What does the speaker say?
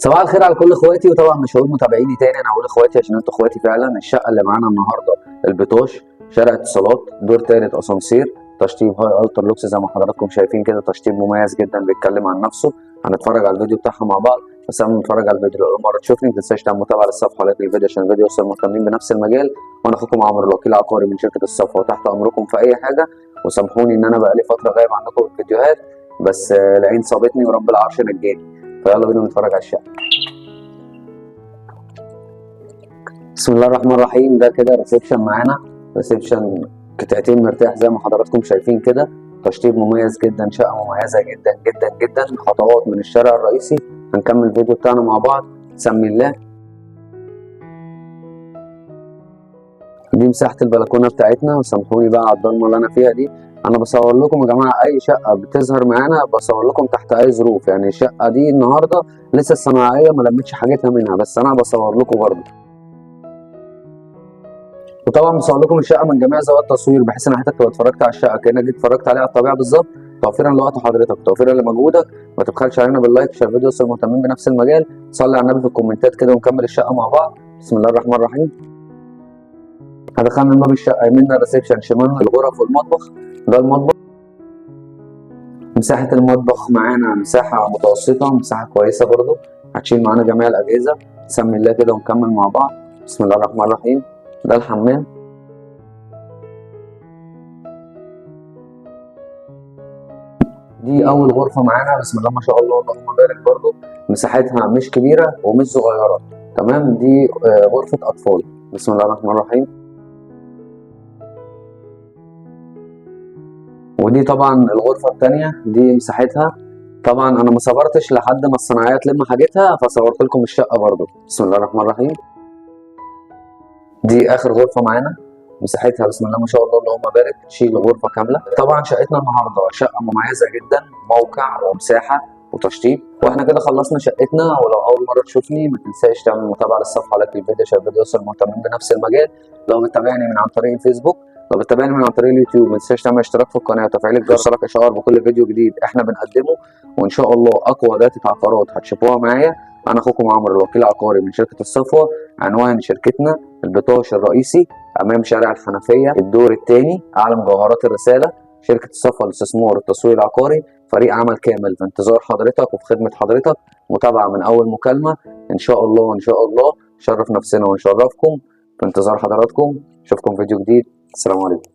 صباح الخير على كل اخواتي، وطبعا مش هقول متابعيني تاني، انا هقول اخواتي عشان انتوا اخواتي فعلا. الشقة اللي معانا النهارده البطاش، شارع اتصالات، دور تالت، اسانسير، تشطيب high ultra lux زي ما حضراتكم شايفين كده، تشطيب مميز جدا بيتكلم عن نفسه. هنتفرج على الفيديو بتاعها مع بعض، بس قبل ما نتفرج على الفيديو لو اول مرة تشوفني ما تنساش تعمل متابعه للصفحه و like للفيديو عشان الفيديو يوصل مهتمين بنفس المجال. وانا اخوكم عمرو الوكيل العقاري من شركة الصفوة، تحت امركم في اي حاجة. وسامحوني ان انا بقالي فترة غايب عنكم في الفيديوهات، بس العين صابتني ورب العرش نجاني. فيلا بينا نتفرج على الشقة. بسم الله الرحمن الرحيم. ده كده reception معانا، reception قطعتين مرتاح زي ما حضراتكم شايفين كده، تشطيب مميز جدا، شقه مميزة جدا جدا جدا، خطوات من الشارع الرئيسي. هنكمل الفيديو بتاعنا مع بعض. سمي الله. دي مساحة البلكونه بتاعتنا، وسامحوني بقى على الضلمة اللي انا فيها دي. انا بصور لكم يا جماعة اي شقه بتظهر معانا بصور لكم تحت اي ظروف، يعني الشقة دي النهارده لسه الصناعية ما لمتش حاجتها منها، بس انا بصور لكم برضه. وطبعا بصور لكم الشقة من جميع زوايا التصوير، بحيث ان حضرتك تبقى اتفرجت على الشقة كانك جيت اتفرجت عليها على الطبيعة بالظبط. توفيرا لوقت حضرتك، توفيرا لمجهودك، ما تبخلش علينا بال like، share الفيديو يوصل المهتمين بنفس المجال. صلي على النبي في الكومنتات كده ونكمل الشقة مع بعض. بسم الله الرحمن الرحيم. هدخلنا من باب الشقة، يميننا ال reception، شمالنا الغرف والمطبخ. ده المطبخ. مساحة المطبخ معانا مساحة متوسطه، مساحة كويسة برضو، هتشيل معانا جميع الاجهزة. نسمي الله كده ونكمل مع بعض. بسم الله الرحمن الرحيم. ده الحمام. دي اول غرفة معانا، بسم الله ما شاء الله اللهم بارك، برضو مساحتها مش كبيرة ومش صغيرة، تمام. دي غرفة اطفال. بسم الله الرحمن الرحيم. ودي طبعا الغرفة الثانية، دي مساحتها طبعا انا ما صبرتش لحد ما الصناعية تلم حاجتها، فصورت لكم الشقة برضو. بسم الله الرحمن الرحيم. دي اخر غرفة معانا، مساحتها بسم الله ما شاء الله اللهم بارك، تشيل غرفة كاملة. طبعا شقتنا النهارده شقه مميزة جدا، موقع ومساحة وتشطيب. واحنا كده خلصنا شقتنا. ولو اول مرة تشوفني ما تنساش تعمل متابعه للصفحه، like الفيديو عشان الفيديو يوصل المهتمين بنفس المجال. لو بتتابعني من عن طريق الفيسبوك، لو بتتابعني من عن طريق اليوتيوب، ما تنساش تعمل اشتراك في القناة وتفعيل الجرس، يوصلك اشعار بكل فيديو جديد احنا بنقدمه. وان شاء الله اقوى data عقارات هتشوفوها معايا. انا اخوكم عمرو الوكيل العقاري من شركة الصفوة. عنوان شركتنا البطاش الرئيسي، امام شارع الحنفية، الدور الثاني، اعلى مجوهرات الرسالة. شركة الصفوة للاستثمار والتسويق العقاري، فريق عمل كامل في انتظار حضرتك وفي خدمة حضرتك، متابعه من اول مكالمة ان شاء الله. ان شاء الله نشرف نفسنا ونشرفكم. في انتظار حضراتكم، اشوفكم فيديو جديد. السلام عليكم.